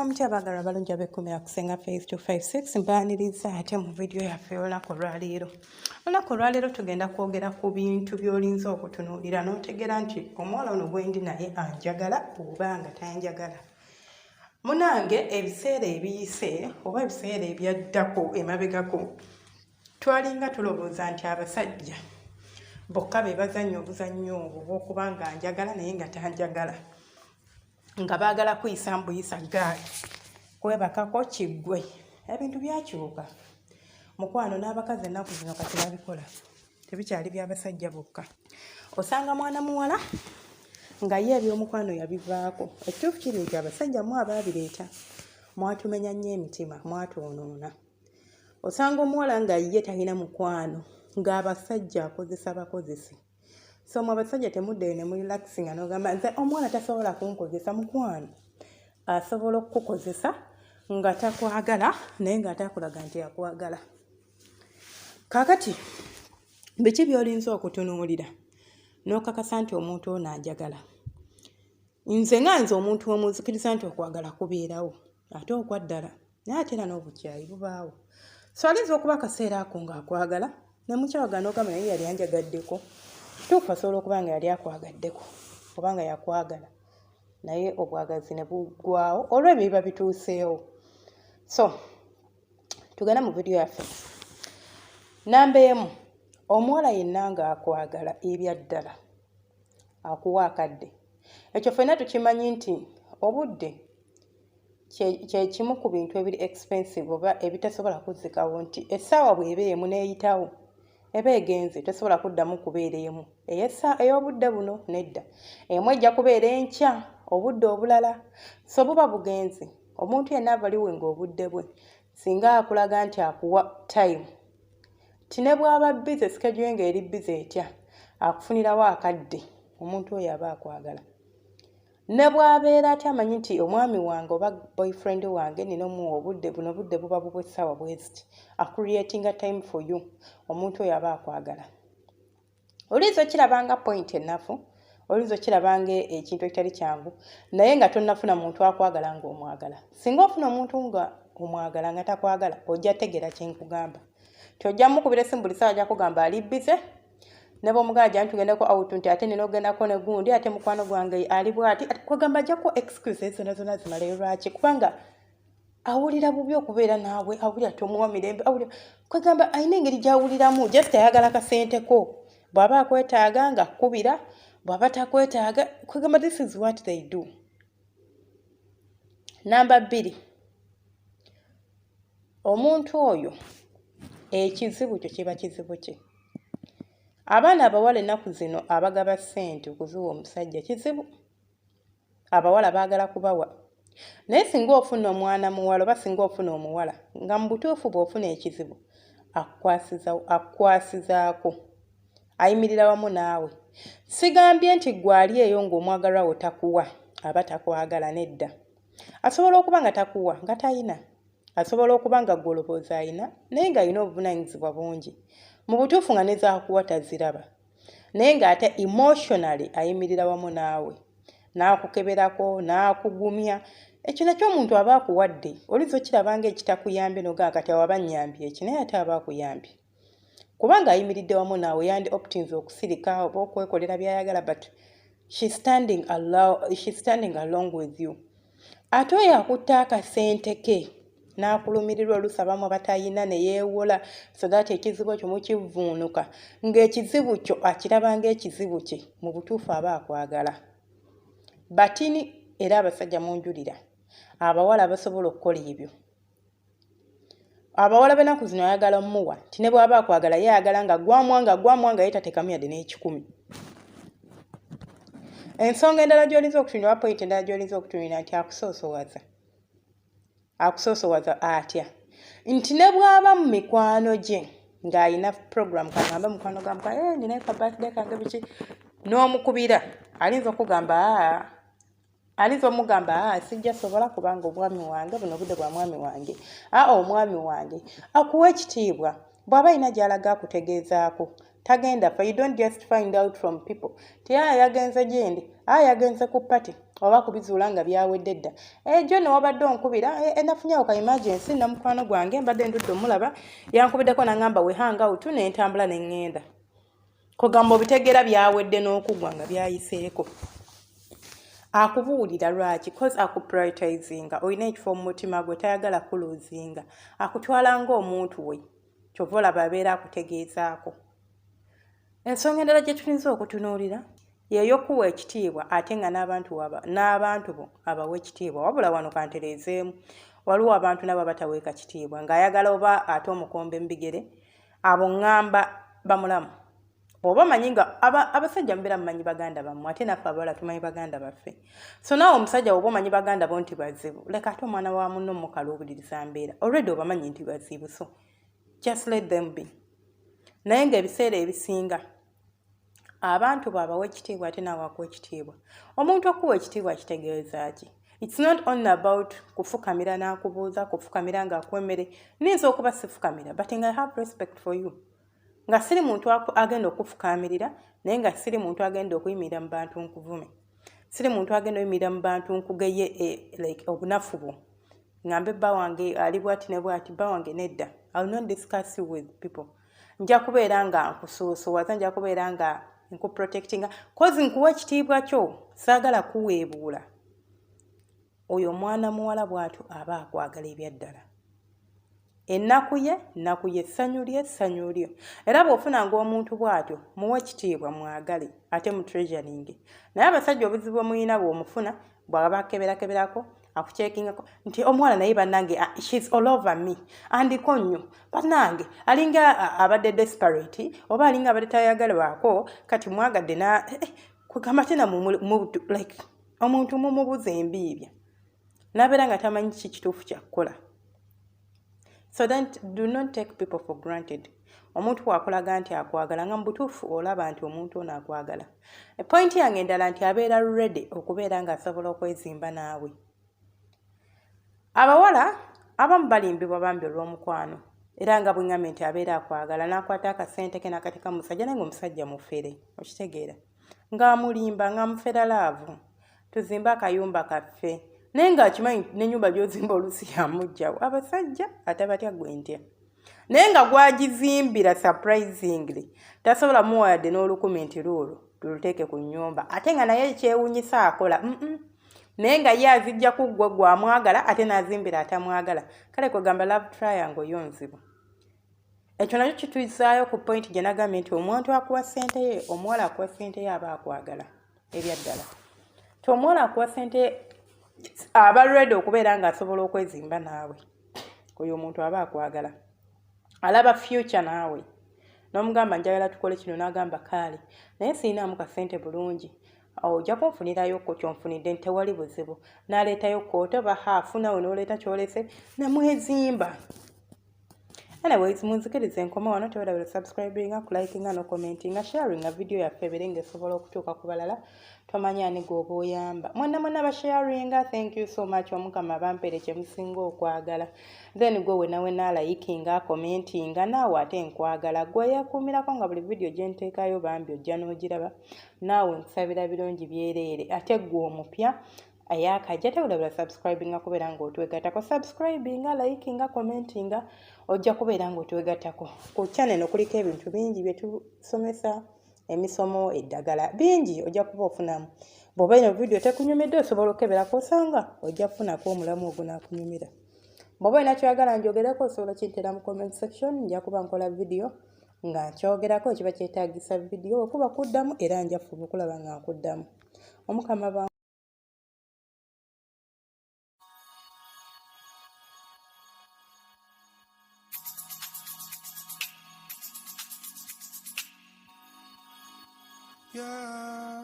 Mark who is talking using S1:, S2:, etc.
S1: Mutya abaagalwa abalungi ab'ekkumi akusenga Face 256? Mbaaniriza ate mu vidiyo yaffe olunaku olwaleero. Olunaku olwaleero tugenda kwogera ku bintu by'olinza okutunuulira n'otegeera nti omuwala ono gwendi naye anjagala oba nga tanjagala. Munange, ebiseera ebiyise oba ebiseera ebyaddako emabegako, twalinga tulowooza nti abasajja bokka be bazannya obuzannyo obwo bw'okuba nga njagala naye nga tanjagala, nga baagala kuyisa mbuyisa gaali kwebakako kiggwe. Ebintu byakyuka, mukwano, n'abakazi ennaku zino kati babikola, tebikyali byabasajja bokka. Osanga mwana muwala nga ye ebyomukwano yabivaako. Ekituufu kiri nti abasajja mu abaabireeta mwatumenya nnyo emitima, mwatwonoona. Osanga omuwala nga ye talina mukwano, ng'abasajja akozesa bakozesi. So mwe abasajja temuddeyo ne murelaxinga n'ogamba, "Nze omuwala tasobola kunkozesa." Mukwano, asobola okukukozesa nga takwagala, naye nga atakulaga nti akwagala. Kaakati biki by'olinza okutunuulira n'okakasa nti omuntu ono anjagala? Nze nga nze omuntu omuzikiriza nti okwagala kubeerawo, ate okwaddala, naye ate era n'obukyayi bubaawo. So alinza okuba akaseera ako ng'akwagala, ne mukyawagana n'ogamba, "Naye yali anjagaddeko." Kituufu, asobola okuba nga yali akwagadde,ko oba nga yakwagala, naye obwagazi ne buggwawo olw'ebyo biba bituuseewo. So tugenda mu vidiyo yaffe. Namba 1, omuwala yenna ng'akwagala ebyaddala akuwa akadde. Ekyo ffenna tukimanyi nti obudde kye kimu ku bintu ebiri expensive oba ebitasobola kuzzikawo, nti essaawa bw'eba emu n'eyitawo, eba egenze, tosobola kuddamu kubeera emu ey'obudde buno. Nedda, emu ejja kubeera enkya, obudde obulala. So buba bugenze. Omuntu yenna avaluinga obudde bwe, singa akulaga nti akuwa time, ti ne bw'aba busy, schedule ng'eri busy etya, akufunirawo akadde, omuntu oyo aba akwagala. Ne bw'abeera atya, amanyi nti omwami wange oba boyfriend wange nina omuwa obudde buno, obudde buba bubwa essaawa bwe ziti, acreatinga time for you, omuntu oyo aba akwagala. Oluyinza okirabanga point ennafu, oyinza okirabanga ekintu ekitali kyangu, naye nga tonnafuna muntu akwagala ng'omwagala. Singa ofuna omuntu nga omwagala nga takwagala, ojja tegeera kyenkugamba. Ti ojja mukubira esimu buli ssaawa, ajja kugamba ali busy. Ne bw'omugamba, "Jangu tugendeko out," nti, "Ate nina ogendako ne gundi, ate mukwano gwange ali bw'ati." Kwegamba ajjako excuses zonna zonna zimaleyo. Lwaki? Kubanga awulira bubi okubeera naawe, awulira tomuwa mirembe, awulira kwegamba alina engeri gy'awuliramu, just ayagala kasente ko. Bw'aba akwetaaga nga akkubira, bw'aba takwetaaga, kwegamba this is what they do. Namba 2, omuntu oyo ekizibu kyo kiba kizibu kye. Abaana abawala ennaku zino abagaba ssente, okuziwa omusajja kizibu, abawala baagala kubawa. Naye singa ofuna omwana muwala oba singa ofuna omuwala nga mu butuufu bw'ofuna ekizibu akukwasizaako, ayimirira wamu naawe. Sigambye nti gwe ali eyo ng'omwagalwa wo takuwa aba takwagala. Nedda, asobola okuba nga takuwa nga tayina, asobola okuba nga gwe olowooza ayina, naye ng'alina obuvunaanyizibwa bungi, mu butuufu nga nezaakuwa taziraba, naye ng'ate emotionally ayimirira wamu naawe, n'akukeberako, n'akugumya. Ekyo nakyo omuntu aba akuwadde. Olinza okiraba nga ekitakuyambye nogamba, "Kati awo aba nnyambye eki?" Naye ate aba akuyambye kubanga ayimiridde wamu naawe. Yandi optinze okusirika oba okwekolera by'ayagala, but she's standing along with you. Ate oyo akutte akasente ke n'akulumirirwa, oluusi abamu abatayina ne yeewola so that ekizibu ekyo mukivvuunuka, ng'ekizibu kyo akiraba ng'ekizibu kye, mu butuufu aba akwagala. Batini era abasajja munjulira, abawala basobola okukola ebyo. Abawala b'ennaku zino ayagala mmuwa nti ne bw'aba akwagala, ye ayagala nga gwamwa, nga gwamwa, nga ye tateekamu yadde n'ekikumi. Ensonga endala gy'olinza okutunula oba point endala gy'olinza okutunulira nti akusoosowaza. Akusoosowaza atya? Nti ne bw'aba mu mikwano gye ng'alina program, kagambe mukwano gwa mukwano, "Eh, ninayo ka birthday kange," biki, n'omukubira, ayinza okugamba, "Aa," ayinza omugamba, "Aa, sijja sobola kubanga omwami wange, buno obudde bwa mwami wange." Aa, omwami wange akuwa ekitiibwa. Bw'aba alina gy'alaga akutegeezaako, tagenda fa. You don't just find out from people ti, "Aa, yagenze gyendi, aa, yagenze ku party." Oba kubizuula nga byawedde dda. Ejo ne wabadde onkubira, nafunyawo ka emergency na mukwano gwange mbadde ndudde omulaba, yankubiddeko n'angamba we hang out ne ntambula ne ŋŋenda. Kugamba obitegeera byawedde n'okugwa nga byayiseeko. Akubuulira lwaki, cause akuprioritizinga, olina ekifo mu mutima gwe, tayagala kuluzinga, akutwala ng'omuntu we, kyova olaba abeera akutegeezaako. Ensonga endala gye tuyinza okutunuulira yeeyokuwa ekitiibwa ate nga n'abantu bo abawa ekitiibwa. Wabula wano kantereezeemu, waliwo abantu nabo abataweeka kitiibwa ng'ayagala oba ate omukombe mu bigere, abo ŋŋamba bamulamu. Oba omanyi nga abasajja mubeera mumanyi baganda bammwe, ate naffe abawala tumanyi baganda baffe. So naawe omusajja oba omanyi baganda bo nti bazibu, leka ate omwana wa munno mukaluubiririza mbeera, already obamanyi nti bazibu, so just let them be. Naye ng'ebiseera ebisinga abantu bw'abawa ekitiibwa ate naawe akuwa ekitiibwa. Omuntu okuwa ekitiibwa kitegeeza ki? It's not only about kufukamira n'akubuuza, kufukamira ng'akuwa emmere. Niyinza okuba sifukamira, but nga I have respect for you, nga siri muntu agenda okufukamirira, naye nga siri muntu agenda okuyimirira mu bantu nkuvume, siri muntu agenda okuyimirira mu bantu nkugeye like obunafu bwo, ngambe bba wange ali bwati ne bwati, bba wange nedda. I will not discuss you with people. Nja kubeera nga nkusuusuwaza, nja kubeera nga nkuprotectinga cause nkuwa ekitiibwa kyo, saagala kuweebuula. Oyo omwana muwala bw'atyo aba akwagala ebyaddala. Ennaku ye nnaku ye, essanyu lye ssanyu lyo. Era bw'ofunanga omuntu bw'atyo, muwe ekitiibwa, mwagale ate mu treasuring. Naye abasajja obuzibu bwe bw'omufuna, bw'aba akeberakeberako, akucheckingako nti omuwala naye bannange, she's all over me, andiko nnyo bannange, alinga abadde desperate oba alinga abadde tayagalwako, kati mwagadde na kwegamba tena like omuntu mumubuza embiibya n'abeera nga tamanyi ki kituufu kyakkola. So then do not take people for granted. Omuntu bw'akulaga nti akwagala, nga mu butuufu olaba nti omuntu ono akwagala. Point yange endala nti abeera ready okubeera ng'asobola okwezimba naawe. Abawala abamu balimbibwa bambi olw'omukwano, era nga bwe ŋŋambye nti abeera akwagala n'akwata akasente ke n'akateeka mu musajja, naye ng'omusajja mufere, okitegeera, ng'amulimba, ng'amufera love, tuzimbe akayumba kaffe, naye ng'akimanyi n'ennyumba gy'ozimba oluusi yamuggyawo. Abasajja atabatya gwe ntya, naye nga gwagizimbira surprisingly tasobola muwa yadde n'olukumi nti luulwo tuluteeke ku nnyumba, ate nga naye kyewuunyisa akola naye nga ye azijja ku ggwe gwamwagala ate n'azimbira atamwagala. Kale kwegamba love triangle yo nzibu. Ekyo nakyo kituzaayo ku point gye nagambye nti omuntu akuwa ssente ye, omuwala akuwa ssente ye aba akwagala ebyaddala. Ti omuwala akuwa ssente ye aba ready okubeera ng'asobola okwezimba naawe, oyo omuntu aba akwagala, alaba future naawe. N'omugamba njagala tukole kino, n'agamba kaale, naye sirinaamu kasente bulungi, ojja kunfunirayo ko kyonfunidde, tewali buzibu, n'aleetayo quarter oba half, naawe n'oleeta kyolese namwezimba. Anyways, munzikirize nkoma wano. Tewerabira subscribinga, kulikinga n'okucommentinga, sharinga video yaffe ebeere ng'esobola okutuuka ku balala. Tomanyi ani gw'oba oyamba. Mwenna mwenna basharinga, thank you so much. Omukama abampeere kye musinga okwagala. Then gwe wenna wenna alikinga, commentinga, naawe ate nkwagala. Gwe yeekuumirako nga buli video gye nteekayo bambi ojja n'ogiraba, naawe nkusabira birungi byereere. Ate gwe omupya ayakajja, tewulabira subscribinga, kubeera ng'otwegattako. Subscribinga, likinga, commentinga, ojja kubeera ng'otwegattako ku channel. Kuliko ebintu bingi bye tusomesa, emisomo, eddagala, bingi ojja kuba ofunamu. Bw'oba ino video tekunyumidde, osobola okukeberako osanga ojja kufunako omulamu ogunaakunyumira. Bw'oba olina kyoyagala njogereko, osobola okintera mu comment section, nja kuba nkola video nga nkyogerako ekiba kyetaagisa video. Okuba kuddamu, era nja fuba okulaba nga nkuddamu. Omukama ba
S2: Yeah.